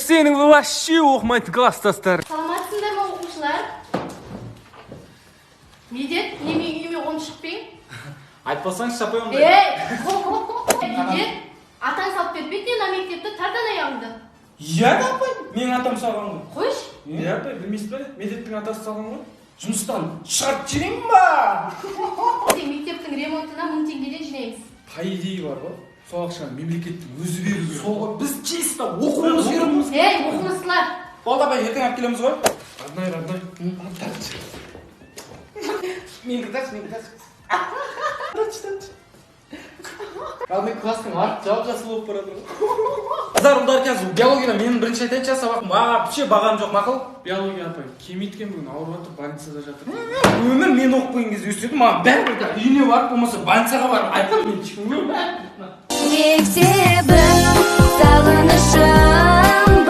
Сенің вообще оқымайтын класстастар. Саламатсыңдар ма, оқушылар? Медет, не менің үйіме қонып шықпең? Айтпасаңызшы, апай, онда. Ей! Медет, атаң салып беріп пе еді мына мектепті? Тардан аяғыңды. Иә, апай, менің атам салған ғой. Қойшы. Иә, апай, білмейсіз ба, Медеттің атасы салған ғой. Жұмыстан шығарып жіберейін ба? Ертең мектептің ремонтына 1000 теңгеден жинаймыз. По идее бар ғой, сол ақшаны мемлекеттің өзі беру керек. Сол ғой, біз чисто оқуымыз керек. Ей, оқымыстылар! Болды, апай, ертең алып келеміз ғой. Родной, родной. Менікі тартшы, менікі тартшы. Тартшы, тартшы. Родной, класстың арты жап жасыл болып бара жатыр ғой. Қыздар, ұлдар, қазір биологияда мен бірінші айтайыншы, сабақ вообще бағам жоқ, мақұл. Биология апай келмейді екен бүгін, ауырып жатыр, больницада жатыр. Өмір мен оқып келген кезде өстеді, маған бәрібір, үйіне барып, болмаса больницаға барып айтамын мен. Мектебім, сағынышым.